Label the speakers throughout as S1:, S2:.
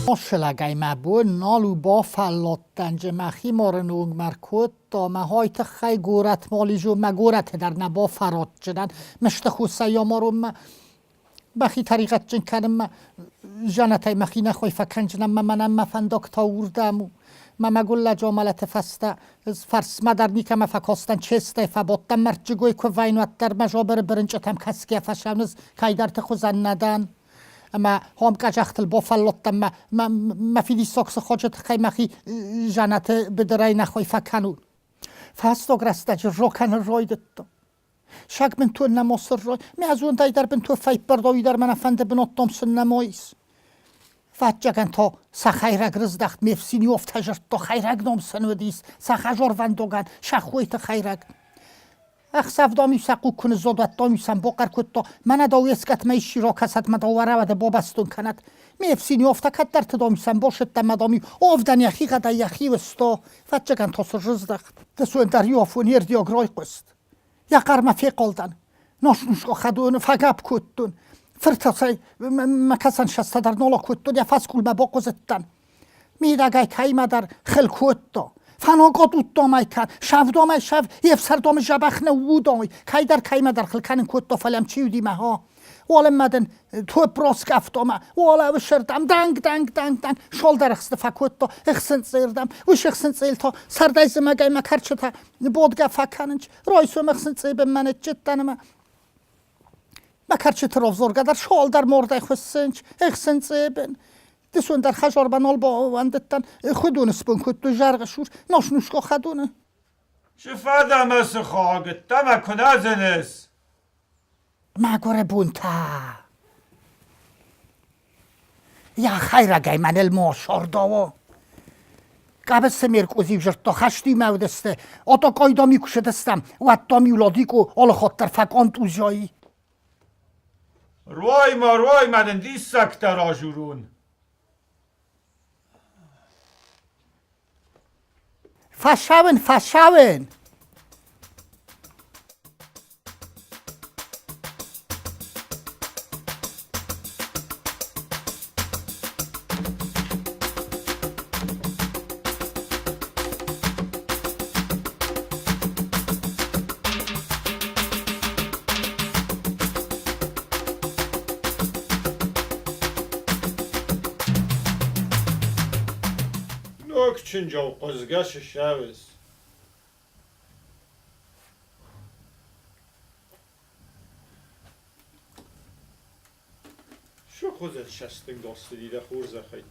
S1: Носелагӕй мӕ бон нал у бафӕлладтӕн, же мӕхи марыны онг мӕ ркодта, мӕ хай тыххӕй горӕтмӕ алидзон, мӕ горӕты дӕр нӕ бафӕрадджынӕн, мысты хосӕй амаронмӕ, мӕхи тӕригъӕдджын кӕнынмӕ, зӕнӕтӕй мӕхи нӕ хой фӕкӕнджынӕн мӕ мӕнӕн мӕ фӕндаг та уырдӕм у. Мӕ мӕгуыр лӕджы амӕлӕты фӕстӕ ӕз фӕрсмӕ дӕр никӕмӕ фӕкастӕн, честӕй фӕбадтӕн мӕрдджыгой куы вӕййын, уӕддӕр мӕ жабыры бырынчъытӕм кӕсгӕ фӕсӕныз, кӕйдӕрты хуызӕн нӕ дӕн. Ӕмӕ хом къӕдзӕхтыл бафӕлладтӕн мӕ, мӕ, мӕ фидиссаг сыхаджы тыххӕй мӕхи зӕнӕты быдырӕй нӕ хой фӕкӕнон. Фӕстаг рӕстӕджы рокӕнын райдыдтон. Саг бынтон нӕма сыррой, мӕ зондӕй дӕр бынтон фӕиппӕрдой дӕр мӕ нӕ фӕнды бынӕттон сын нӕма ис. Фӕтчагӕн та сӕ хӕйрӕг рыздӕхт, ме фсин афтӕ зӕрдта, хӕйрӕг ном сын уыдис, сӕ хӕзорвӕндогӕн, сӕ хойты хӕйрӕг. Ӕхсӕв дам-иу сӕ хъуг куы ныззад, уӕд дам-иу сӕм бахъӕр кодта, мӕнӕ дӕу ескӕтмӕ исчи ракӕсӕд мӕ дӕу уӕрӕуӕды бабӕстон кӕнӕд. Ме фсин афтӕ кӕддӕрты дам-иу сӕм басыдтӕн мӕ дам-иу авдӕн йӕхигъӕдӕй йӕхи уызта. Фӕтчагӕн та цы рыздӕхт. Дысон дӕр иу афон йе рдиаг райхъуыст. Йӕ хъӕрмӕ фехъал дӕн. Нос-нусго хӕдоны фӕгӕпп кодтон. Фыртасӕй мӕ кӕсӕн сӕстӕ дӕр нал акодтон, йӕ фӕскъулмӕ бахъуызыдтӕн. Мидӕгӕй кӕимӕдӕр хыл кодта. Фӕнокъотудтам ӕй кӕд, сӕвдомӕй сӕв, йе фсӕрдомы дзӕбӕх ныуудой, кӕйдӕр кӕимӕдӕр хыл кӕнын кодта, фӕлӕ йӕм чи уыди мӕ ха. Уалынмӕ дын топп раскъӕфта мӕ уалӕ усырдӕм данг-данг-данг-данг шолдӕр ӕхсты фӕкодта ӕхсынцъыйырдӕм. Уышы ӕхсынцъыйыл та сӕрдӕй-зымӕгӕй мӕ кӕрчытӕ бодгӕ фӕкӕнынц. Райсом ӕхсынцъыйы бынмӕ ныччыдтӕн ӕмӕ мӕ кӕрчыты равзаргӕ дӕр шолдӕр мордӕй хуыссынц ӕхсынцъыйы бын. Дысон дӕр хӕзармӕ нал бауӕндыдтӕн, хуыдоны сбон кодтой зӕргъы сур, нос-нусго хӕдоны.
S2: Цы фӕдӕ мӕ сыхаг, ӕддӕмӕ куы нӕ зыныс?
S1: Мӕгуыры бонтӕ! Йӕ хӕйрӕгӕй мӕныл ма сардауа. Къӕбысы ме ркъуыдз-иу зырдта, хӕстимӕ уыдысты, ото дам-иу куы сыдыстӕм, уӕд дам-иу Ладикъо алыхатт дӕр фӕкъонтъузӕй.
S2: Руай-ма, руай-ма дын диссӕгтӕ ражурон.
S1: Фӕцӕуын, фӕцӕуын!
S2: Ног чынджау хъуызгӕ сысӕвыс. Шы хуызӕн сӕстынгас цыди дӕ хорзӕхӕй.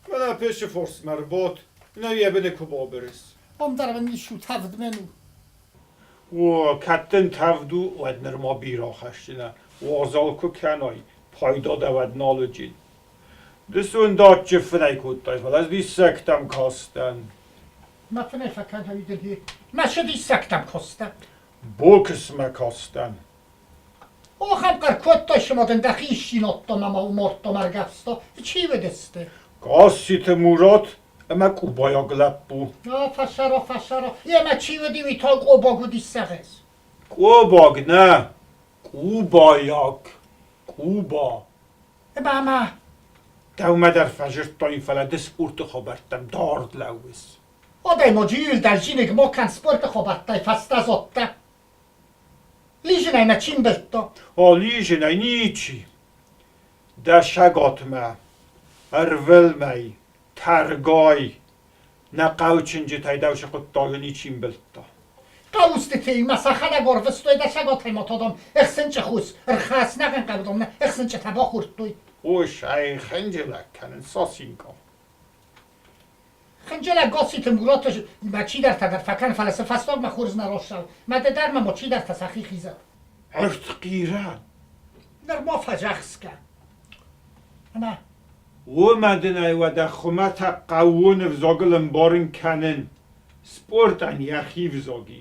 S2: Мӕнӕ песы форсмӕ рбад, нӕ йӕ быны куы бабырыс.
S1: Ам дӕр мын ис у тӕвд мӕн у.
S2: О, кӕд дын тӕвд у, уӕд нырма бирӕ хӕсджынӕ. Уазал куы кӕнай, пайда дӕ уӕд нал уыди. Дысон дадджы фынӕй кодтай, фӕлӕ ӕз диссӕгтӕм кастӕн.
S1: Мӕ фынӕй фӕкӕн ӕви Мӕ цы диссӕгтӕм кастӕ?
S2: Боксмӕ кастӕн.
S1: Ахӕм хъӕр кодтай, цыма дын дӕхи исчи надта ӕмӕ мардта ӕргӕвста. Чи уыдысты?
S2: Гасситы Мурат ӕмӕ къубайаг лӕппу.
S1: О, фӕсӕра, фӕсӕра, ӕмӕ чи уыди, уый та къобаг уыди сӕгъӕс.
S2: Къобаг нӕ, къубайаг, къуба.
S1: Мама!
S2: Дӕумӕ дӕр фӕзырдтой, фӕлӕ ды спорты хабӕрттӕм дард лӕууыс.
S1: Адӕймаджы ил дӕр зиныг ма кӕн спорты хабӕрттӕй фӕстӕзадтӕ. Лизынӕй нӕ чи мбылдта?
S2: О, Лизынӕй ничи. Дӕ сагатмӕ, ӕрвылмӕй, тӕргай, нӕ хъӕуы чынджытӕй дӕу цы хъуыддаджы ничи мбылдта.
S1: Хъӕуыстытӕй мӕ сӕхӕдӕг ӕрвыстой дӕ сагатӕй ма та дам ӕхсынчъы хус ӕрхӕц нӕхъӕн хъӕудон ӕхсынчъытӕ бахордтой.
S2: Ой, сӕй хынджылӕг кӕнын Сосинка.
S1: Хынджылӕг Госситы Мураты ма чидӕртӕ дӕр фӕкӕн, фӕлӕ цы фӕстагмӕ хорз нӕ росау, мӕ ды дӕр ма мо чидӕртӕ сӕхи хизӕд.
S2: Ӕртхъирӕн.
S1: Нырма фӕзӕхсгӕ. Ӕмӕ
S2: Уымӕ дын ӕй уӕдӕ хуымӕтӕг хъӕууон ӕвзагыл ӕмбарын кӕнын. Спортӕн йӕхи взаг и,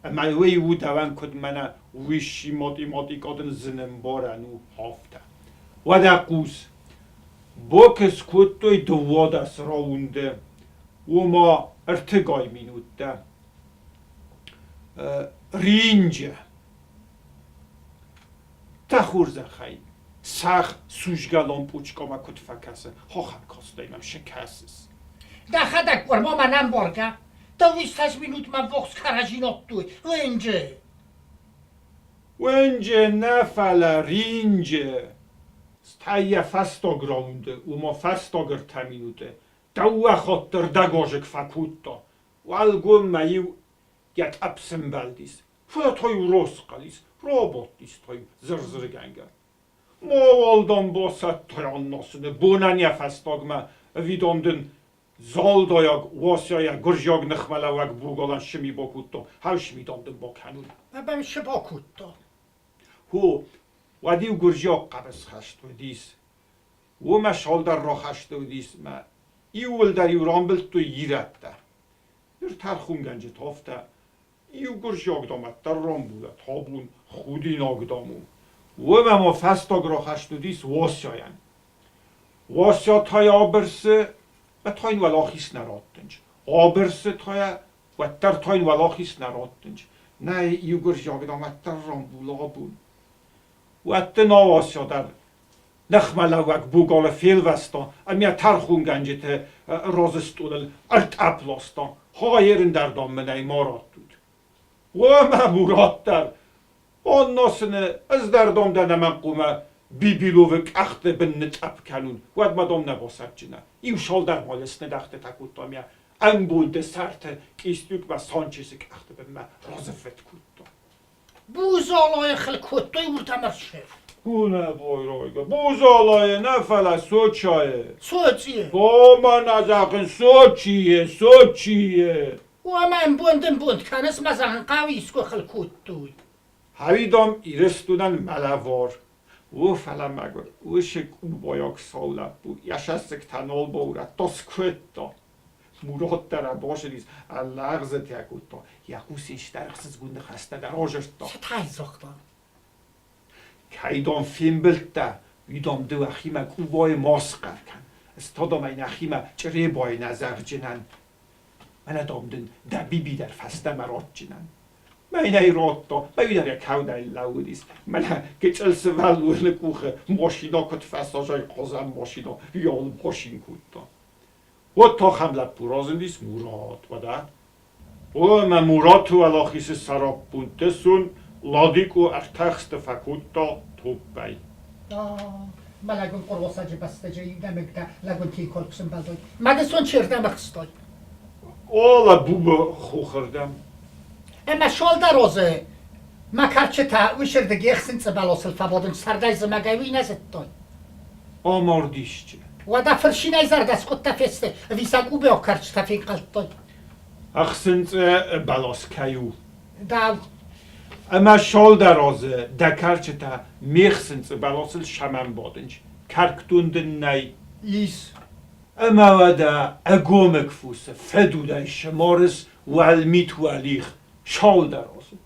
S2: ӕмӕ уый у дӕуӕн куыд мӕнӕ высший математикӕ дын зын ӕмбарӕн у, афтӕ. Уӕдӕ хъус, бокс кодтой 12 раунды, ома ӕртыгай минуттӕ. Ринджы. Дӕ хорзӕхӕй. Сӕгъ судзгӕ лампочкӕмӕ куыд фӕкӕсы, ахӕм кастӕй мӕм шы кӕсыс.
S1: Дӕхӕдӕг къуырма мӕ нӕ мбаргӕ, дӕуиссӕдз минутмӕ ввахс кӕрӕдзи надтой, уынджы.
S2: Уынджы нӕ, фӕлӕ ринджы. Стӕй йӕ фӕстаг раунды, ома фӕстаг ӕртӕ минуты, дыууӕ хатты рдӕгазыг фӕкодта. Уӕлгоммӕ-иу йӕ тъӕпп сӕмбӕлдис, фӕлӕ та-иу росхъал ис, рабадтис та-иу зыр-зыргӕнгӕ. Мауал дамбацӕттӕ аннасыны бонӕн йӕ фӕстагмӕ, ӕви дам дын залдайаг Уасяйӕ гуырдзиаг ныхмӕлӕууӕг богалӕн шы ми бакодта, хӕс ми дам дын бакӕнун.
S1: Бабӕ шы бакодта?
S2: Хо, уӕд-иу гуырдзиаг хъӕбысхӕст уыдис. Уымӕ салдӕр рахӕсты уыдис мӕ иууылдӕр-иу рамбылдтой ирӕттӕ. Ныр тӕрхонгӕнджытӕ афтӕ иу гуырдзиаг дам ӕддӕр рамбула, табун худинаг дам у. Уымӕ ма фӕстаг рахӕст уыдис Уасяйӕн. Уася та йӕ абырсы, мӕ та йын уӕлахиз нӕ раттынч. Абырсы та йӕ, уӕддӕр та йын уӕлахиз нӕ раттынч. Нӕй, иу гуырдзиаг дам ӕддӕр рамбула абон. Уӕд дын Уася дӕр ныхмӕлӕууӕг богалы фелвӕста ӕмӕ тӕрхонгӕнджыты разы стъолыл ӕртъӕпп ласта, Хайырын дӕр, дам, мын ӕй ма раттут. Уӕ, мӕ Мурат дӕр, Аннасыны ӕз дӕр, дам, дӕ нӕмӕнхъомӕ Бибиловы къӕхты бын нытъӕпп кӕнун, уӕдмӕ, дам, нӕ басӕтджынӕ. Иу салдӕр ма лыстныдӕхтытӕ кодта ӕмӕ ӕмбонды сӕрты Кистюкмӕ Санчесы къӕхты бынмӕ разыффытт кодта.
S1: Бузалайы хыл кодтой уырдӕм ӕрсыр.
S2: Кунӕ бойройгӕ. Бузалайы нӕ, фӕлӕ Сочайы.
S1: Сочийы.
S2: Ома нӕ зӕгъын Сочийы, Сочийы.
S1: Омӕ ӕмбонд-ӕмбонд кӕныс мӕ зӕгъын хъӕуы искуы хыл кодтой.
S2: Хӕвидом Ирыстонӕн мӕ лӕвар. О, фӕлӕ мӕгуыр, уыцы къубайаг сау лӕппу йӕ сӕссыгтӕ нал баурӕдта, скуыдта. Мурат дӕр ӕрбацыдис, ӕрлӕгъзытӕ кодта, йӕ хъусы исты ӕхсызгон ныхӕстӕ дӕр азырдта.
S1: Цытӕ загъта?
S2: Кӕдӕм фембӕлдтӕ, уый, дам, ды уӕхимӕ къубайы ма схъӕр кӕн, ӕз та, дам, ӕй нӕхимӕ Чъребайы нӕ зӕгъджынӕн. Мӕнӕ, дам, дын дӕ биби дӕр фӕстӕмӕ ратджынӕн. Мӕнӕй радта, мӕ уый дӕр йӕ кӕудӕй лӕууыдис. Мӕнӕ гыццыл сывӕллоны къухы машинӕ куыд фӕсазай, хъазӕн машинӕ, уыйау башин кодта. Уӕд та ахӕм лӕппу разындис Мурат, уӕдӕ. О, ӕмӕ Мураты уӕлахизы сӕраппонд дысон Ладикъо ӕртӕхсты фӕкодта топпӕй.
S1: Мӕ лӕгуын къуросаджы бӕстӕджы нӕмыгтӕ лӕгуынтӕй куы сӕмбӕлдой. Мӕ дысон чердӕм ӕхстой?
S2: О, лӕбубы хохырдӕм.
S1: Ӕмӕ Шолдарозы мӕ кӕрчытӕ уыщырдыги ӕхсынцъы бӕлосыл фӕбадынц сӕрдӕй зымӕгӕй, уый нӕ зыдтой.
S2: Амардисчы.
S1: Уӕдӕ фырсинӕй зӕрдӕскъуыдтӕ фесты, ӕви сӕ къубеог кӕрчытӕ фенхъӕлдтой?
S2: Ӕхсынцъы бӕлас кӕй у?
S1: Дӕу.
S2: Ӕмӕ Шолдарозы дӕ кӕрчытӕ ме хсынцъы бӕласыл сӕмӕн бадынч, кӕркдон дын нӕй?
S1: Ис.
S2: Ӕмӕ уӕдӕ ӕгомыг фусы фӕдудӕй сыморыс уӕлмит уӕлих Шолдарозы.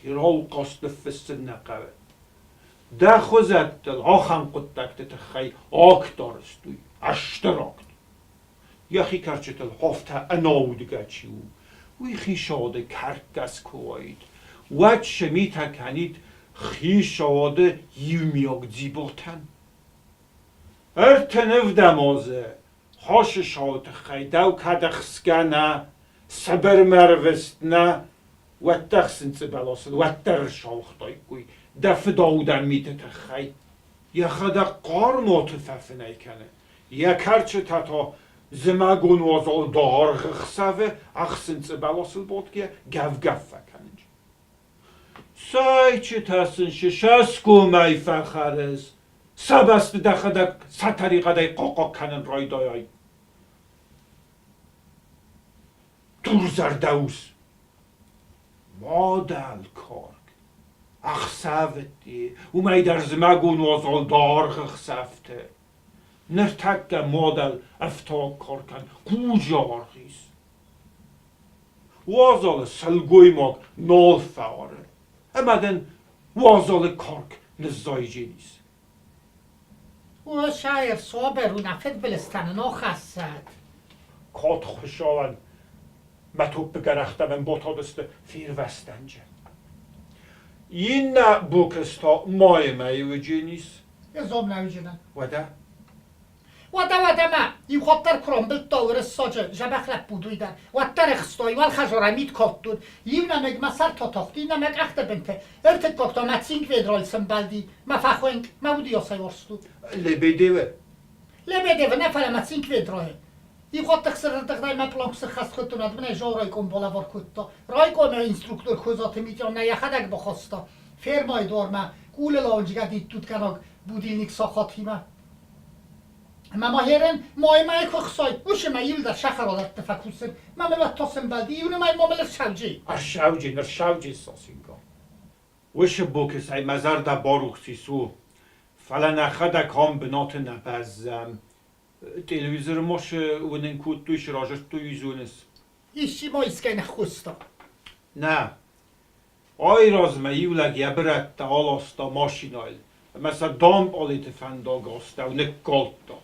S2: Иролхъос ныффыссын нӕ хъӕуы. Дӕ хуызӕттыл ахӕм хъуыддӕгты тыххӕй акт арӕзтой, стыр акт. Йӕхи кӕрчытыл афтӕ ӕнӕаудгӕ чи у, уый хицауады кӕркгӕс куы уаид, уӕд цы митӕ кӕнид хицауады иумиаг дзиботӕн? Ӕртын ӕвдӕм азы хосы сауы тыххӕй дӕу кӕд ӕхсгӕ нӕ, Сыбырмӕ ӕрвыст нӕ, уӕддӕр сын цъыбӕлосыл уӕддӕр ӕрсауыгътаиккой дӕ фыдаудӕн миты тыххӕй. Йӕхӕдӕг хъармоты фӕфынӕй кӕны, йӕ кӕрчытӕ та зымӕгон уазал даргъ ӕхсӕвы ӕхсынцъы бӕласыл бадгӕ гӕв-гӕв фӕкӕнынц. Сайчытӕ сын сӕсгомӕй фӕхӕрыс, сӕ бӕсты дӕхӕдӕг сӕ тӕригъӕдӕй хъахъхъ кӕнын райдайай. Дурзӕрдӕ ус, мадӕл карк, ӕхсӕвӕдде, уымӕй дӕр зымӕгон уазал даргъ ӕхсӕвты. Ныртӕккӕ мадӕл ӕфтауаг каркӕн хъуджы аргъ ис. Уазалы сылгоймаг нал фӕары, ӕмӕ дын уазалы карк ныззайдженис.
S1: О, саер, собер у нӕ фыдбылызтӕ нын охӕссӕд.
S2: Код хуыцауӕн мӕ топпы гӕрӕхтӕ мын ботадысты фервӕзтӕнджы. Иннӕ бокс та маймӕ уыдженис.
S1: Ӕз ам нӕ уыдзынӕн.
S2: Уӕдӕ?
S1: Уӕдӕ, уӕдӕмӕ, иу хатт дӕр куы рамбылдта уырыссаджы, дзӕбӕх лӕппу уый дӕр, уӕддӕр ӕхстой, уӕлхӕзарӕй мит калдтон. Иу нӕмыг мӕ сӕртӕ тахт, иннӕ мӕ къӕхты бынты, ӕртыккаг та мӕ цинк ведрайыл сӕмбӕлди, мӕ фӕхуынкъ, мӕ удыйасӕй уарзт у.
S2: Лебедевы?
S1: Лебедевы нӕ, фӕлӕ мӕ цинк ведрайы. Иу хатт ӕхсырырдыгъдӕй мӕ пъланк сыххӕст кодтон, ӕд мын ӕй Жау райком балӕвар кодта. Райкомы инструктор Козаты Митя нӕ йӕхӕдӕг бахаста. Фермӕйы дуармӕ къулыл ауынджыгӕ диттутгӕнӕг будильник сахатимӕ. Ӕмӕ ма херен маймӕ куы хсай, уыцы мӕ иуылдӕр сахаралӕтты фӕкусын, мӕ мыл уӕд та сӕмбӕлди, иу нымай ма мыл ӕрсауджи.
S2: Ӕрсауджи, нырсауджи Сосинка. Уыцы боксӕй мӕ зӕрдӕ барухс ис у, фӕлӕ нӕхӕдӕг ам бынаты нӕ бӕззӕм. Телевизоры ма цы уынын кодтой, цы разырдтой, уый зоныс?
S1: Исчи ма искӕй ныххуыста?
S2: Нӕ. Айразмӕ иу лӕг йӕ бырӕттӕ аласта машинӕйыл ӕмӕ сӕ дампъалеты фӕндаг астӕу ныккалдта.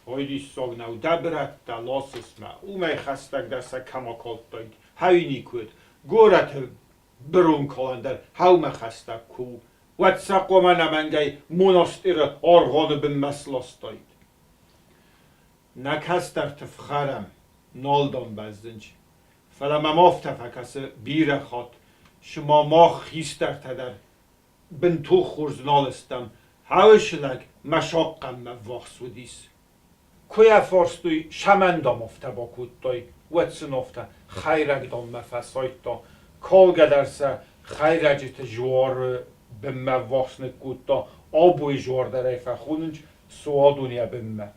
S2: Ой, диссаг нӕу, дӕ бырӕттӕ ласыс мӕ, уымӕй хӕстӕгдӕр сӕ кӕм акалдтаид, хӕуи никуыд. Горӕты быронкалӕн дӕр хӕумӕ хӕстӕг куы у, уӕд сӕ хъуамӕ ӕнӕмӕнгӕй монастъеры аргъуаны бынмӕ сластаид. Нӕ кӕстӕрты фхӕрӕм, нал дам бӕззынч. Фӕлӕ мӕм афтӕ фӕкӕсы бирӕ хатт, цыма мах хистӕртӕ дӕр бынтон хорз нал стӕм, хӕуысы лӕг мӕ сахъхъӕнмӕ ввахс уыдис. Куы йӕ фарстой, цӕмӕн дам афтӕ бакодтай, уӕд сын афтӕ хӕйрӕг дам мӕ фӕсайдта, калгӕ дӕр сӕ хӕйрӕджыты дзуары бынмӕ ввахс ныккодта, абойы дзуар дӕр ӕй фӕхонынц суадон йӕ бынмӕ.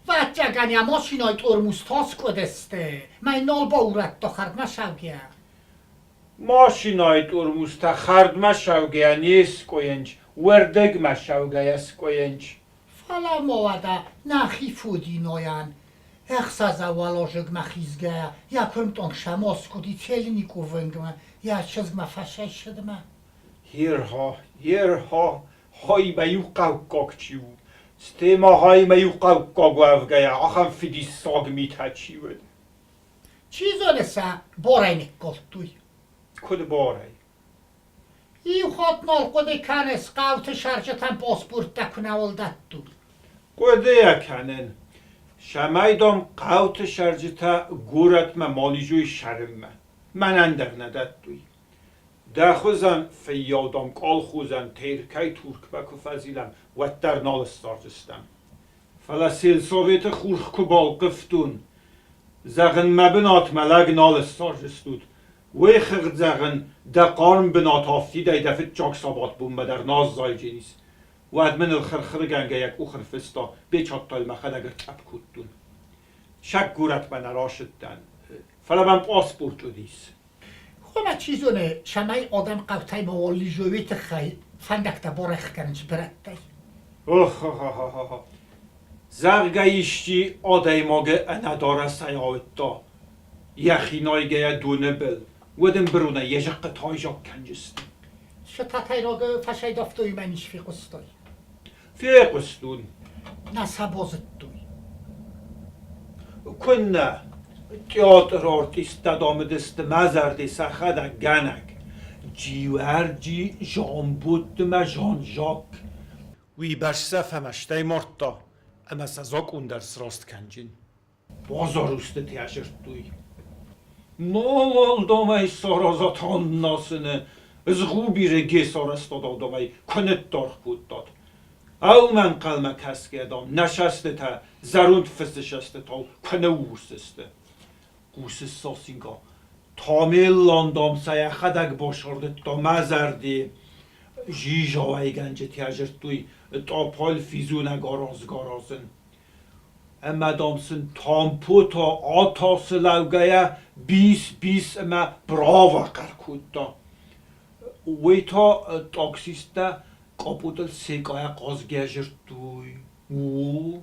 S1: Ӕвӕццӕгӕн, йӕ машинӕйы тормоз таскъуыдысты, мӕй нал баурӕдта хӕрдмӕ ссӕугӕ.
S2: Машинӕйы тормозтӕ хӕрдмӕ ссӕугӕйӕ не скъуыйынц, уӕрдӕгмӕ ссӕугӕйӕ скъуыйынц.
S1: Фӕлӕ ма уӕдӕ нӕхи Фодинойӕн ӕхсӕзӕуӕлазыгмӕ хизгӕйӕ йӕ куырмтъанг сӕмаскъуыди Целниковынгмӕ, йӕ чызгмӕ фӕсӕссыдмӕ.
S2: Ерха, ерха, хаймӕ иу хъӕуккаг чи у, стӕй ма хаймӕ иу хъӕуккаг уӕвгӕйӕ ахӕм фидиссаг митӕ чи уыд.
S1: Чи зоны сӕ барӕй ныккалдтой.
S2: Куыд барӕй?
S1: Иу хатт нал хъуыды кӕныс, хъӕуты сӕрджытӕн паспорттӕ куы нӕуал дӕттой.
S2: Хъуыдыйӕ кӕнын, цӕмӕй, дам, хъӕуты сӕрджытӕ горӕтмӕ ма лидзой сӕрынмӕ. Мӕнӕн дӕр нӕ дӕттой. Дӕ хуызӕн фыййау, дам, колхозӕн Теркӕй Туркмӕ куы фӕзилӕм, уӕддӕр нал ссардзыстӕм. Фӕлӕ сельсоветы хурх куы балхъывтон, зӕгъын, мӕ бынатмӕ лӕг нал ссардзыстут, уый хыгъд, зӕгъын, дӕ хъарм бынат афтидӕй дӕ фыццаг сабатбонмӕ дӕр нал зайдженис. Уӕд мын ыл хыр-хыргӕнгӕ йӕ къух ӕрфыста, печаттӕй мӕхӕдӕг ӕртъӕпп кодтон. Сӕг горӕтмӕ нӕ рацыдтӕн, фӕлӕ мӕм паспорт уыдис.
S1: Хъуамӕ, чи зоны, цӕмӕй адӕм хъӕутӕй мауал лидзой, уый тыххӕй фӕндӕгтӕ барӕхгӕнынц бырӕттӕй.
S2: Ох-хо-хо-хо-хо! Зӕгъгӕ, исчи адӕймаджы ӕнӕдарӕсӕй ауыдта, йӕхи найгӕйӕ доны был, уӕд ын быронӕй йӕ зыхъхъытӕ айзаг кӕнджысты.
S1: Цы тӕтӕйраг фӕсайдӕфтой мӕ низ фехъуыстай?
S2: Фехъуыстон.
S1: Нӕ сӕ базыдтой.
S2: Куыннӕ, театры артисттӕ дам уыдысты мӕ зӕрде сӕхӕдӕг гӕнӕг. Джиуӕрджи, Жамботты мӕ Жан-Жак. Уый бӕрц сӕ фӕмӕстӕй мардта, ӕмӕ сӕ закъон дӕр сраст кӕнджын. Базар устытӕ сырдтой. Нал домӕй саразат аннасыны, згъубиры гесарӕзтад адӕмӕй куы ныддаргъ кодтат. Ӕумӕ ӕнхъӕлмӕ кӕсгӕ, дам, нӕ сӕстытӕ зӕронд фысы сӕстытау куы ныуурс сты. Хъусыс, Сосинка, Тамеллан, дам, сӕ йӕхӕдӕг басардыдта мӕ зӕрде. Зизауайгӕнджытӕ зыдтой тъӕпӕл физонӕг аразгӕ-аразын. Ӕмӕ, дам, сын тампотӕ атасы лӕугӕйӕ бис-бис ӕмӕ браво хъӕр кодта. Уый та таксисттӕ къапотыл секъайӕ хъазгӕ зырдтой. У.